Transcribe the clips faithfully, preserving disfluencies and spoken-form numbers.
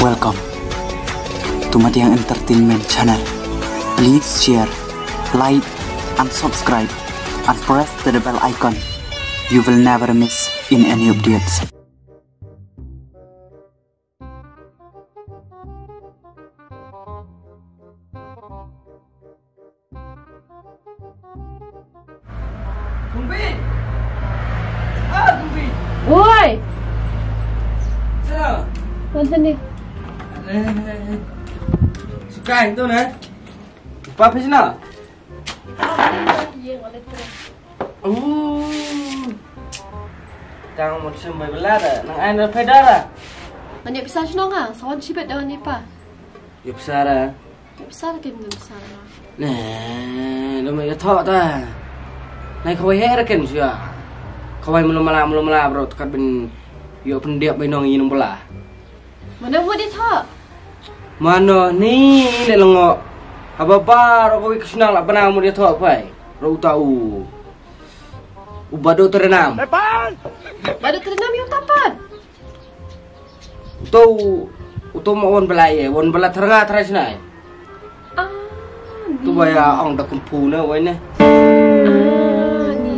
Welcome to Madiang Entertainment Channel. Please share, like, and subscribe, and press the bell icon. You will never miss in any updates. Kumbi! Ah, Kumbi! Oi! Sana? Wan sini. Eh, eh, eh. Sukai tu na. Apa phi sini? Oh. Tang mut sum bai bela da. Nang ai na phi da da. Ngan ïa pisa shnong ha. Sawan shibet da wan ïa pa. Ïa pisa da. Ïa pisa da kin ïa pisa da. Ne, da ma ïa thok ta. Nai kawai her kin shu. Kawai mulu mala mulu mala bro, tekat bin ïoh pendek bai nong ïa nong bela. Mano mut ïa thok? Mano ni le lengo. Haba ba ro ko ki shnong la bana mut ïa thok pai. Ro uta u. U Badu Terenam. Badu Terenam ïa uta pat. Uto uto ma wan bela ye, wan bela ternga trai snai. Ah, tu ba ya ong da kumpu na wai ne. Ah, ni.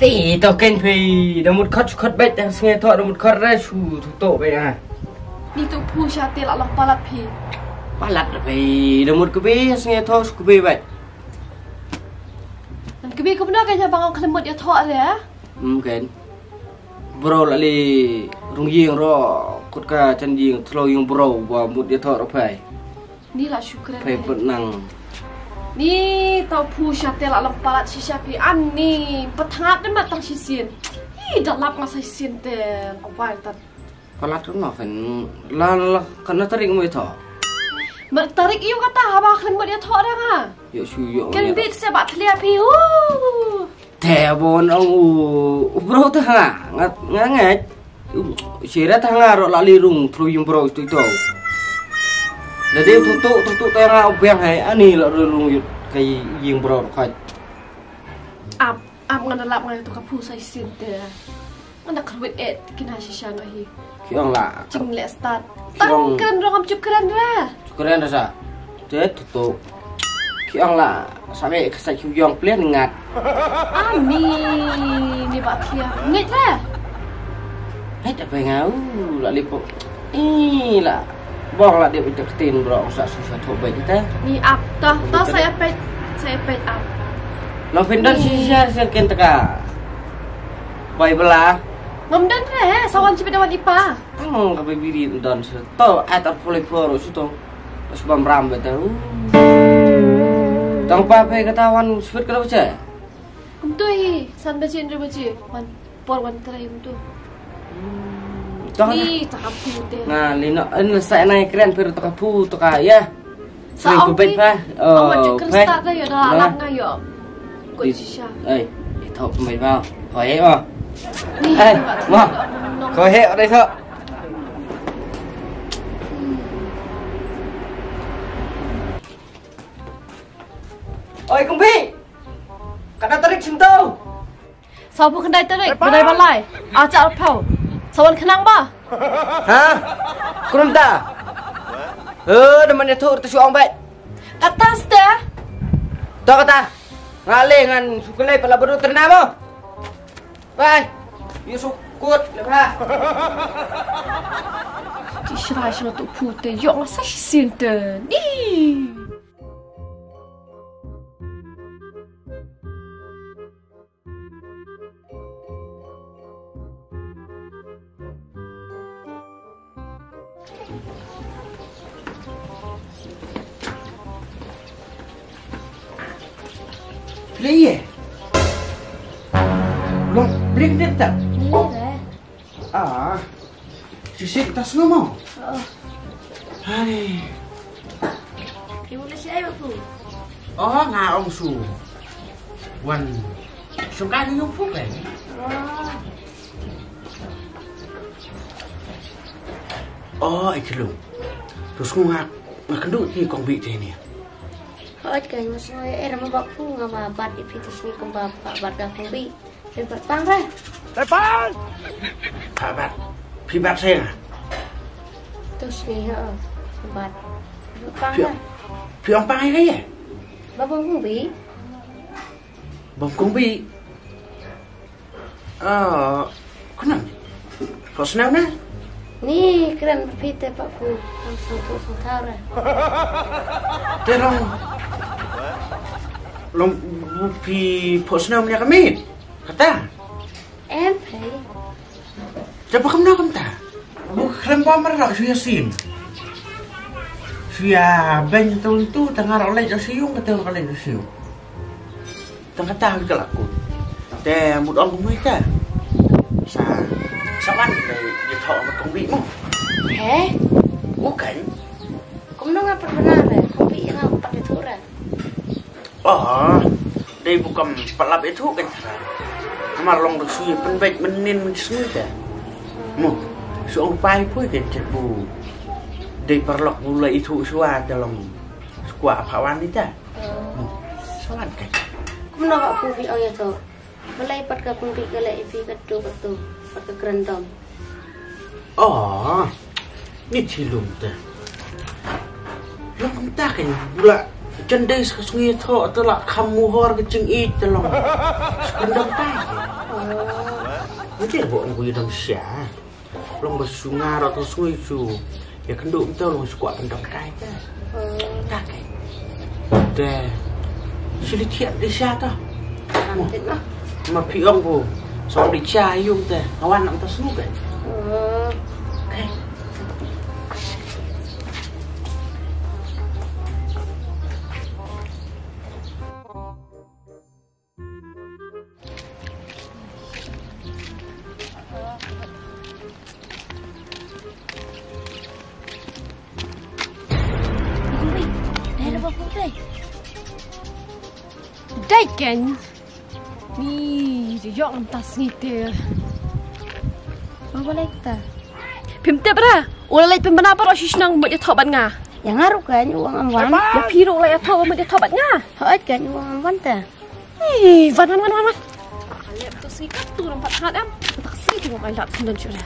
Ti to ken phi da mut khot khot bet da snge to da mut khot re shu to to be ha. Ni to phu sha te la long palat phi. Palat phi da mut kbe snge to shu kbe bet. Nan kbe kumno ka ja bang ong khlem mut ïa to re. Hmm ken. Bro la li rung ying ro kut ka chan ying thlo ying bro ba mut ïa to ro phai. Ni la shukran. Phai put nang. Ni tau phu sha te la long palat shisha phi an ni pathat de ma tang shisien. Hi da lap nga sa shisien te awai tat. Palat no fen la la kana tarik mo ito. Ma tarik yu kata haba khlem mut ïa to da nga. Yo shu yo. Ken bit se ba thlia phi. Uh. Te bon ong u u bro te ha nga nga ngai. Sira ta nga ro la li rung thru yung bro tu to. Dadi tu tu tu tu ta nga u biang hai ani la ru rung yut kai yung bro khai. Ap ap ngan lap ngai tu ka phu sai sin te. Ngan da khrwit et kina shisha no hi. Ki ong la. Ching le start. Tang kren rong am chup kren ra. Chup kren ra sa. Te tu tu. Ki ong la. Sa me ka sa chu yong plen ngat. Ami ni ba khia. Ngat ra. Hai ta pe ngau la li po. Ih la. Bong la dep ita ketin bro sa su sa thok bai kita. Ni ap ta ta saya pet saya pet ap. Lo pindon si sia sia ken teka. Bai bela. Ngam dan re sawan si pedawan ipa. Tang ka bai biri dan sa to at ap pulai poro su to. Pas bam ram beta. Tang pa pe kata wan sut kalau cha. Kumtui san baje hynriew baje wan por wan trai kumtu. Tong ni ta ka phu te. Nga lino en sa nai kren per ta ka phu ta ka ya. Sa ong pet pa. Oh, pet. Kren start da yo da lap nga yo. Ko shisha. Ei, ito mai ba. Ko he ma. Ei, ma. Ko he dai so. Oi kumbi. Kata tarik shinto. Sabu khyndai tarik, khyndai balai. Acha arphew. Sawan khnang ba? Ha? Krum ta. Eh, da man ïathuh ta shu ong bad. Kata ste. To kata. Nga leh ngan shu kylli pala baru terna mo. Bye. Yu shu kut le ba. Ti shrai shna tu pute. Yo nga sa shisien te. Ni. Play ye. Long blink dep tak. Ni le. Ah. Shisik tas ngamo. Oh. Hai. Ki mula si ai pu. Oh, nga ong su. Wan. Su ka ni pu kan. Oh. Oh, ai kelu. Terus nga nga kendu ti kong bi te ni. Hot kan mas no er ma bak pu nga ma bat ipi terus ni kong ba bat ga kong bi. Phi bat pang re. Phi bat. Phi bat. Phi bat saya. Tu sngi ha. Bat. Phi, phi ong pang ïa ka ïa? Ba bang kong bi. Bang kong bi. Ah, khnang. Phohsniew na? Ni kren phi te pa ku. Ang sang tu sang thara. Te long. Long phi phohsniew mane ka miet. Kata. Em phi. Jaba kumno kumta. Bu khlem bom mar la shu ïa sim. Shu ïa beng tu tu tang ngar leit shu yung kata ka leit shu. Tang kata ka la kut. Te mut ong kumno ita. Sa sa wan dei ïa thoh mat kong bi mo. He? Bukan. Kumno nga pat benar eh. Kong bi nga pat ïa thoh ra. Oh, dei bu kam pat lap ïathuh kan tara. Namar long da shu pynbeit mynnin mynsngi te. Mo, shu ong pai pui kan chet bu. Dei paralok bu la ïathuh shuwa te long shu kwah pha wan ita. Mo, sa wan kan. Kumno ka phu phi ong ïathuh. Balei pat ka pynbeit ka leh ïa phi katto katto pat ka kren dom. Oh, ni chi lum te. Long kumta kan bula jan dei sa ka sngi thoh te la kham muhor ka jingïeit te long. Sa kren dom tai. Oh. Ngi te bo ngi dom sha. Long ba shu ngar to sngi shu. Ïa kynduh mynta long shu kwah pyndap kai te. Oh. Ta kai. Te. Shu li thiah li sha ta. Mo. Tit ma. Ma phi ong ko. Song li cha yung te. Nga wan nang ta snu kai. Oh. Kai. Dai ken. Ni ïoh ngam ta sngi te. Ba balei ta. Phim tip ra. U la leit pynbna baroh shi shnong mut ïathoh bad nga. Ïa nga ruh kan u ong ngam wan. Ïa phi ruh la ïathoh mut ïathoh bad nga. Hooid kan u ong ngam wan ta. Ih, wan, wan, wan, wan, wan. Alep to si kat tu nampak sangat em. Tak si tu mai lap sendon syura.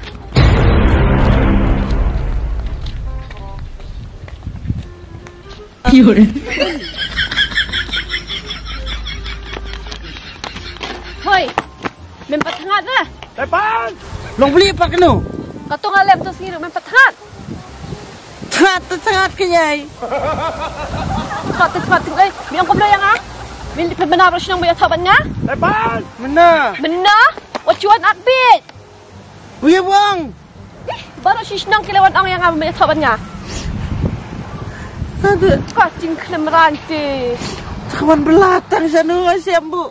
Hoi. Mem pat thngat na. Tepan. Long beli pat kenu. Katu ngalem tu sini mem pat thngat. Thngat tu thngat ke yai. Thngat tu thngat tu eh. Mi ong kumno ïa nga? Min di pynbna baroh shnong ba ïathoh bad nga? Tepan. Mena. Mena. Wat chuan ak bit. Uya buang. Ih, baroh shi shnong ki la wan ong ïa nga ba ïathoh bad nga. Aduh. Ka jingkhlem ran te. Ka wan bla tang shano nga shem bu.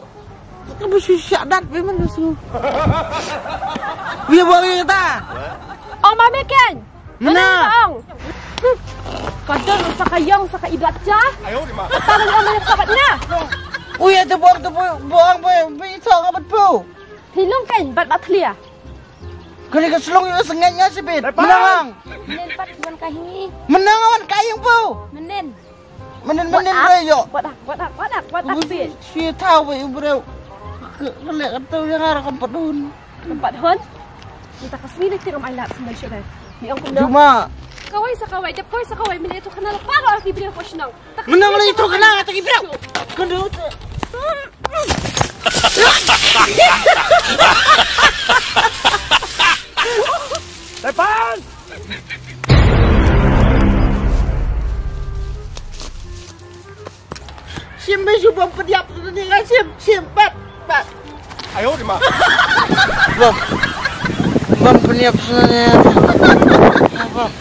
Ka ba shu shah dat ba man ka shu. Bia ba ri kata. Ong ma me ken. Mena. Mena ong. Ka don sa ka yong sa ka iblat ja. Ayo di ma. Ka ba ong ma ka bat nga. Ui, ate bor te bo ong ba bi so ka bat pu. Thilong ken bat bat thlia. Kali ka slong yu sengenya sibit. Mena ong. Menen pat wan ka hingi. Mena ong wan ka yong pu. Menen. Menen menen re yo. Wadak wadak wadak wadak bit. Shi thaw ba yu breu. Kale ka tu yang ara kam padun. Kam padun. Kita ka sini ti kam ai lap sini shi re. Ni ong kumno. Juma. Kawai sa kawai dep kawai sa kawai minen tu kana la paro ki breu ko shnong. Menang le tu kana ta ki breu. Kundu. Tepan. Sim ba shu bom pediap tu ni kan sim sim pat pat. Ayo di ma. Bom. Bom pediap tu ni. Bom.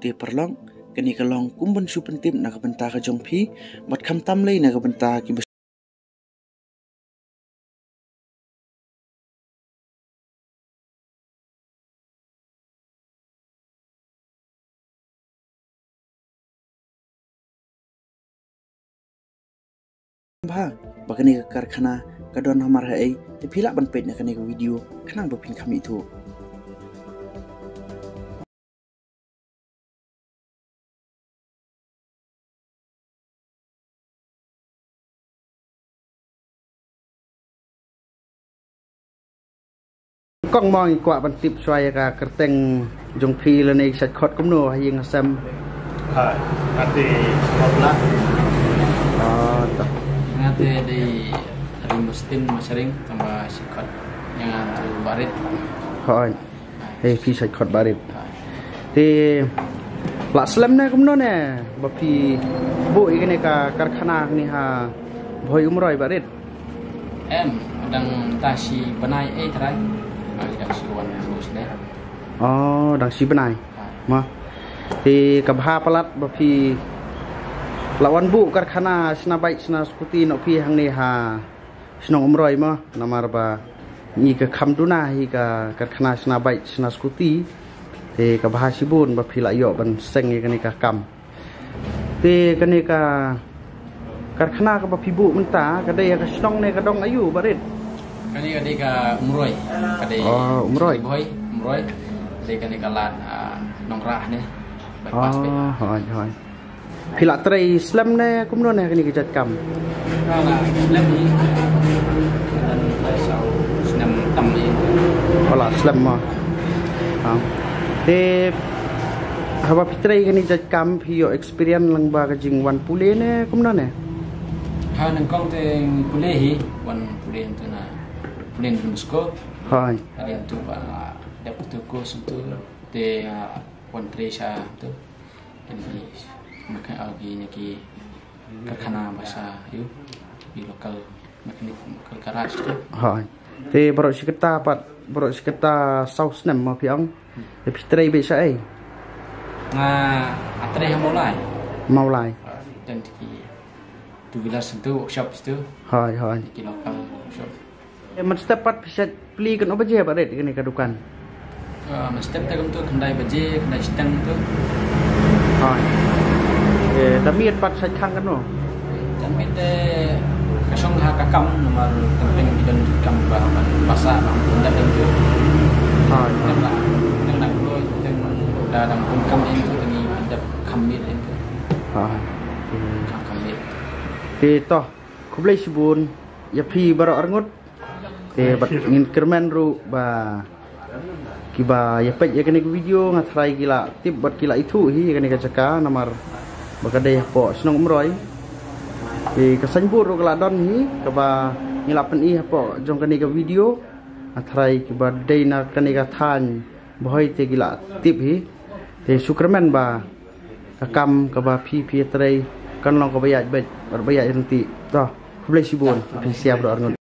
Te paralok, kane ka long kum ban shu pyntip na ka bynta ka jong phi, bad khamtam lei na ka bynta ki ba bha ba kane ka karkhana ka don hamar haei, te phi lah ban peit na kane ka video khnang ba phin kham ithuh. Kong mo, ngi kwah ban tip shuwa ïa ka kyrteng jong phi lane ki shait khot kumno ha ïing ha sem. Ha, ate Mawla. Ah, ta. Nga te dei Rimustin Masharing, tang ba shait khot ïa nga tu Barit. Hooid. Hei, phi shait khot Barit. Te la slem ne kumno ne ba phi buh ïa kane ka karkhana kane ha Bhoi Umroi Barit? Em, dang ta shi bnai ei trai. Ai, dang shi wan bus ne. Oh, dang shi bnai. Ai. Ma. Te ka bha palat ba phi la wan buh karkhana shna bike shna scooty noh phi hangne ha shnong Umroi ma, namar ba ngi ka kham duna hi ka karkhana shna bike shna scooty. Te ka bha shibun ba phi la ïoh ban seng ïa kane ka kam. Te kane ka karkhana kaba phi buh mynta ka dei ha ka shnong ne ka dong aïu Barit? Kane ka dei ka Umroi. Ka dei Oh, Umroi. Bhoi Umroi. Dei kane ka lad, ah, Nongrah ne. Bypass. Oh, hooid, hooid. Phi la trei slem ne kumno ne kane ka jait kam? Ka la slem hi. Kan trei saw snem tam hi. Oh, la slem ma. Ha. Te haba phi trei kane ka jait kam phi ïoh experience lang ba ka jingwan pule ne kumno ne? Ha, nyngkong te pule hi, wan pule tu na pule na Moscow. Hooid. Pule tu ba dep tu course tu te, ah, wan trei sha tu. Kine ki mechanic, kine ki karkhana ba sha ïu, ki local mechanic, local garage tu. Hooid. Te baroh shi katta pat, baroh shi katta saw snem ma phi ong. Te phi trei beit sha ei? Nga, nga trei ha Mawlai. Mawlai. Don ki two wheeler tu, workshop tu. Hooid, hooid. Ki local workshop. Eh, mynstep pat phi shait plie katno baje Barit kane ka dukan? Ah, mynstep te kumtu khyndai baje, khyndai shiteng tu. Hooid. Eh, da miet pat shait khang katno? Da miet te ka shong ha ka kam, namar teng teng ki don ki kam ba ban basa ba ban dep tu. Hooid. Teng la, teng la kloi, teng da dang pun kam in tu, teng i ban dep kam miet in tu. Hooid. Kam, kam miet. Te to, khublei shibun ïa phi baroh arngut. Te bad ngin kyrmen ruh ba kiba ïa peit ïa kane ka video nga tharai ki la tip bad ki la ithuh hi ïa kane ka jaka namar ba ka dei hapoh shnong Umroi. Te ka signboard ruh ka la don hi kaba ngi la pyni hapoh jong kane ka video. Nga tharai kiba dei na kane ka thaiñ Bhoi te ki la tip hi. Te shu kyrmen ba ka kam kaba phi phi trei kan long kaba ïaid beit bad ba ïaid ryntih. To, khublei shibun phi sha baroh arngut.